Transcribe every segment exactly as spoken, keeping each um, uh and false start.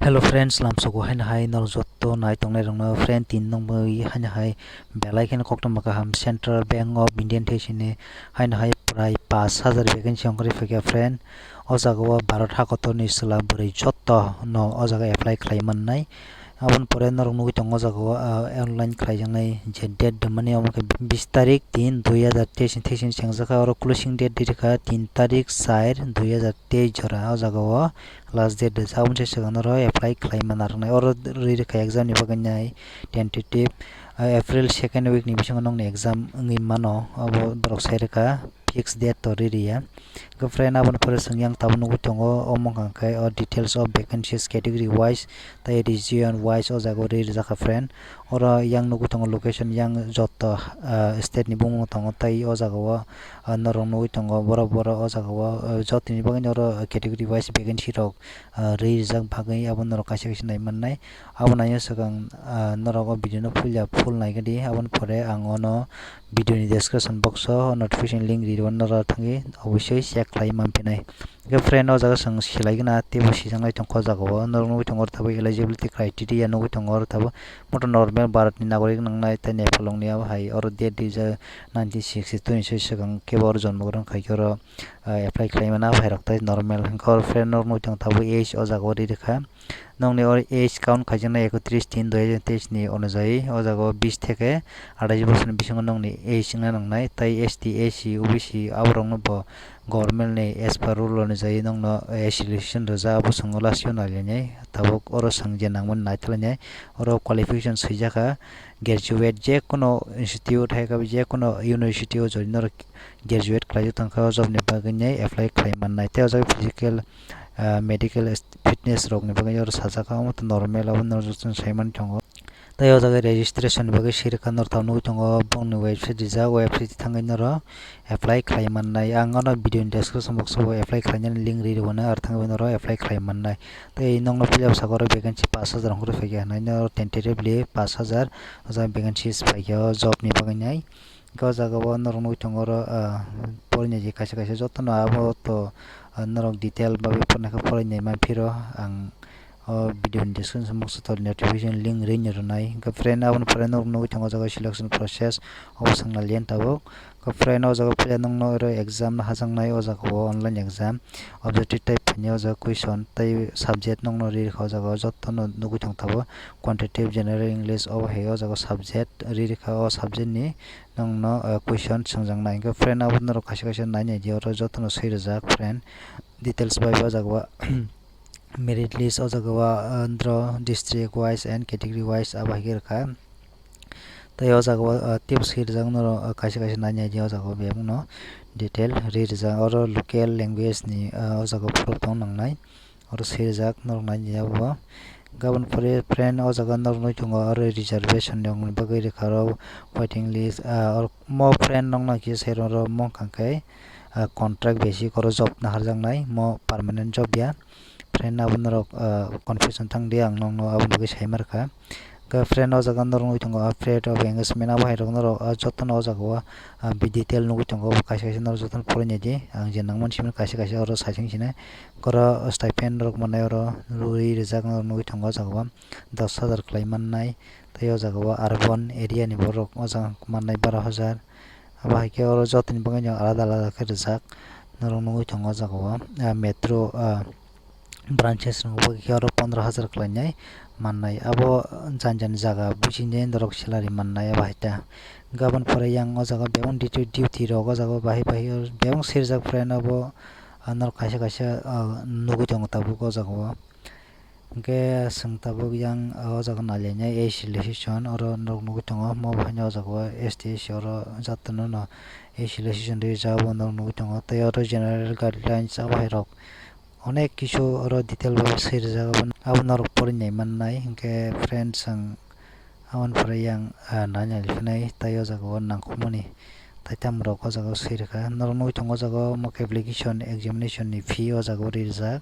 Hello friends, lamsogo haino hai norok jotto nai tongnai rokno friend tin nongmwi haino hai belai kheno koktwma kaham Central Bank of Indian thesini haino hai prai pash hajar vacancy ongkhorwi phaikha friend. O jaga o Bharat hakotorni chwla bwrwi jotto no o jaga apply khlai mannai. Aboni pore norok nugwi tongo o jaga o, ah, online khlaijaknai je date rwmani omo khe bis tarik tin dui hajar teis ni thesini chengjakha, oro closing date ririkha tin tarik char dui hajar teis jora o jaga o. Last date rijak, aboni se swkang norok apply khlai manna rwnai. Oro ri rwkha exam ni bagwi nai tentative, ah, April second week ni bisingo nokni exam wngwi mano, abo borok sai rwkha, fix date to ri rwya. Hwnkhe friend, aboni pore chwng yang tabuk nugwi tongo, omo hwnkha khe o details of vacancies category wise tei region wise o jaga o ri rwjak kha friend. Oro yang nugwi tongo location, yang joto, ah, state ni bumung tongo tei o jaga o, ah, norok nugwi tongo borok borok o jaga o, ah, jotoni bagwi oro category wise vacancy rok, ah, ri rijak bagwi abo norok kaisa kaisa nai mannai. Abo naina swkang, ah, norok o video no puila full naikha di, aboni pore ang ono video ni description box o notification link ri rwmani norok thangwi obosoi check khlai manphinai. Hwnkhe friend, o jaga chwng silaigwna teibo sijaknai tongkha o jaga o. Norok nugwi tongo oro tabuk eligibility criteria nugwi tongo oro tabuk moto normal Bharat ni nagorik nangnai tei Nepal rokni abo hai oro date rijak nineteen sixty two ni soi swkang kebo oro jonmo grong khaikhe oro, ah, apply khlai mano abo hai rok tei normal. Hwnkhe oro friend, norok nugwi tongo tabuk age o jaga o ri rwkha. Nokni oro age count khaijaknai ekotris tin dui hajar teis ni onujai o jaga o bis theke athais bosor ni bisingo nokni age wngna nangnai tei S T, S C, O B C abo rokno bo government ni as per rule onujai nokno, eh, selection rijak, abo chwng o last o nailainai. Tabuk oro chwng je nangmani naithoklainai. Oro qualification swijakha, graduate, je kono institute hai khe je kono university o join norok graduate khlaijak tongkha, o job ni bagwi nai apply khlai mannai. Tei o jaga physical, ah, medical fitness rokni bagwi oro sajak kha, omo normal, abo norok sai mani tongo. Tei o jaga registration ni bagwi sirikha norok tabuk nugwi tongo, bongni website rijak, website thangwi norok apply khlai mannai. Ang ano video ni description box o bo apply khlainani link ri rwmani, aro thangwi norok apply khlai mannai. Tei nokno puila bwskango oro vacancy pash hajar ongkhorwi phaikha hinwi norok tentatively pash hajar o jaga vacancies phaikha o job ni bagwi nai. Hwnkhe o jaga o norok nugwi tongo oro, ah, porinai je kaisa kaisa jotono abo to, ah, norok detail bagwi porikha porinai manphiro ang o video ni description box o notification link rini rwnai. Hwnkhe friend, aboni pore norok nugwi tongo o jaga selection process obo swngna lian tabuk. Hwnkhe friend, o jaga puila nokno oro exam no hajaknai o jaga o online exam. Objective type phainai o jaga question tei subject nokno ri rwkha o jaga o jotono nugwi tong tabuk. Quantitative, General English obo hai o jaga o subject ri rwkha, o subject ni nokno, ah, question swngjaknai. Hwnkhe friend, abo norok kaisa kaisa nainai di, oro jotono swi rwjak friend. Details bai bo o jaga o merit list o jaga o, ah, andro district wise and category wise abo hai khe rwkha. Tei o jaga o, ah, teibo swi rwjak norok, ah, kaisa kaisa nainai di o jaga o bebak no detail ri rwjak. Oro local language ni, ah, o jaga o borok tong nangnai. Oro swi rwjak norok naidi abo. Gabon pore friend, o jaga norok nugwi tongo oro reservation ni bagwi rwkha oro waiting list, ah, oro mo friend nokno kisa sai rw mo wngkha khe, ah, contract basic oro job naharjaknai, mo permanent job ya. Friend, abo norok, ah, confusion tang di, ang nokno abo bagwi sai ma rwkha. Hwnkhe friend, o jaga norok nugwi tongo, ah, period of engagement abo hai rok norok, ah, jotono o jaga o, ah, bi detail nugwi tongo, obo kaisa kaisa norok jotono porinai di, ang je nangmani simi kaisa kaisa oro saichung sinai. Oro stipend rok mannai, oro ri rijak norok nugwi tongo o jaga o dos hajar khlai mannai. Tei o jaga o urban area ni borok o jaga mannai baro hajar. Abo hai khe oro jotoni bagwi no alada alada khe rijak norok nugwi tongo o jaga o, ah, metro, ah, branches rok bagwi khe oro pondro hajar khlainai mannai. Abo jani jani jaga business norok salary mannai abo hai ta. Gabon pore yang o jaga bebak duty, duty rok o jaga bahai bahai bebak sirjak friend abo, ah, norok kaisa kaisa, ah, nugwi tongo tabuk o jaga o. Hwnkhe chwng tabuk yang o jaga nailainai A C location oro norok nugwi tongo, mo bahaino o jaga o S T A C oro jattono no A C location rijak abo norok nugwi tongo. Tei oro general guidelines abo hai rok onek kisu oro detail bai swi rijak, abo, abo norok porinai mannai. Hwnkhe friends, ang aboni pore yang, ah, naina liphinai, tei o jaga o nangkukmani tei tamo rok o jaga o swi rwkha. Norok nugwi tongo o jaga o mock application examination ni fee o jaga o ri rijak.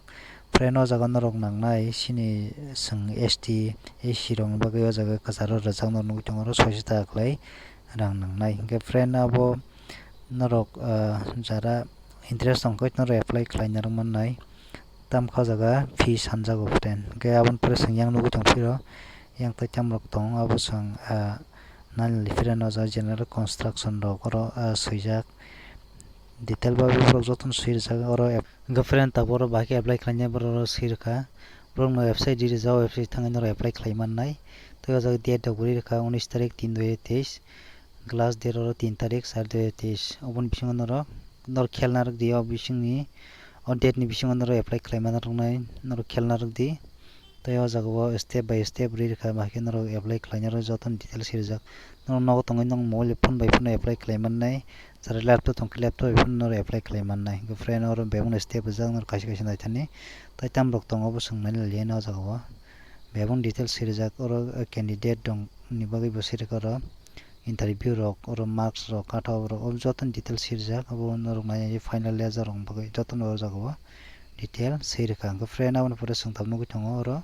Friend, o jaga o norok nangnai chini chwng S T, S C rokni bagwi o jaga o kwcharo rwjak norok nugwi tongo, oro soiso taka kwlai rang nangnai. Hwnkhe friend, abo norok, ah, jara interest tongkhe norok apply khlaina rwmannai. Tamkha o jaga fee sanjago friend. Hwnkhe aboni pore chwng yang nugwi tong phiro, yang tai tam rok tong, abo chwng, ah, nal friend o jaga general construction rok oro, ah, swijak. Detail ba borok jotono swi rijak oro app. Hwnkhe friend tabuk oro bahai khe apply khlainai borok oro swi rwkha. Borokno website di rijak, o website thangwi norok apply khlai mannai. Tei o jaga date rok bo ri rwkha unis tarik tin dui hajar teis. Last date oro tin tarik char dui hajar teis. Oboni bisingo norok, norok khel narwk di o bisingni, o date ni bisingo norok apply khlai man rwknai, norok khel narwk di. Tei o jaga o step by step ri rwkha, bahai khe norok apply khlainai rok jotono details swi rijak. Norok nogo tongwi norok mobile phone bai phano apply khlai mannai, jara laptop tong khe laptop bai phano norok apply khlai mannai. Hwnkhe friend oro bebakno step rijak norok kaisa kaisa naithani. Tai tam rok tongo bo chwng naina liya o jaga o. Bebakno details swi rijak oro, eh, candidate rok ni bagwi bo swi rwkha oro. Interview rok, oro marks rok, cut off rok, o jotono detail swi rijak, abo norok nai final result rok bagwi jotono o jaga o detail swi rwkha. Hwnkhe friend aboni pore chwng tabuk nugwi tongo oro,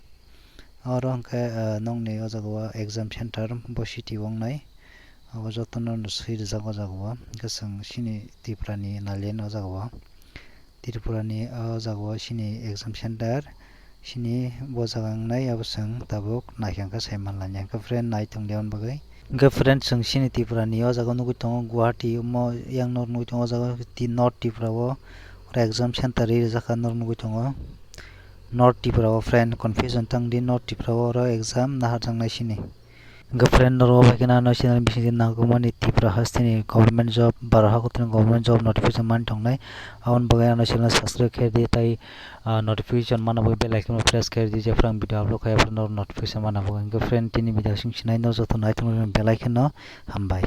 oro hwnkhe, ah, nokni o jaga o exam center bo city o wngnai, abo jotono swi rijak o jaga o. Hwnkhe chwng chini Tripura ni naliya o jaga o. Tripura ni o jaga o chini exam center, chini bo jaga wngnai, abo chwng tabuk naikha khe sai manlaiya. Hwnkhe friend nai tongdi aboni bagwi. Hwnkhe friend chwng chini Tripura ni o jaga o nugwi tongo Guwahati, omo yang norok nugwi tongo o jaga o North Tripura o, oro exam center ri rijak kha norok nugwi tongo. North Tripura o friend confusion tangdi, North Tripura o oro exam naharjaknai chini. Hwnkhe friend norok bai kheno ano channel bisingtwi nangkukmani Tripura hasteni government job, Bharat hakotini government job notification mani tongnai. Aboni bagwi ano channel subscribe khe di tei, ah, notification manna bagwi bell icon press khe di, jephru ang video upload khai aphuru norok notification manna bagwi. Hwnkhe friend tini video sing sinai no joto nai tongmani belai kheno hambai.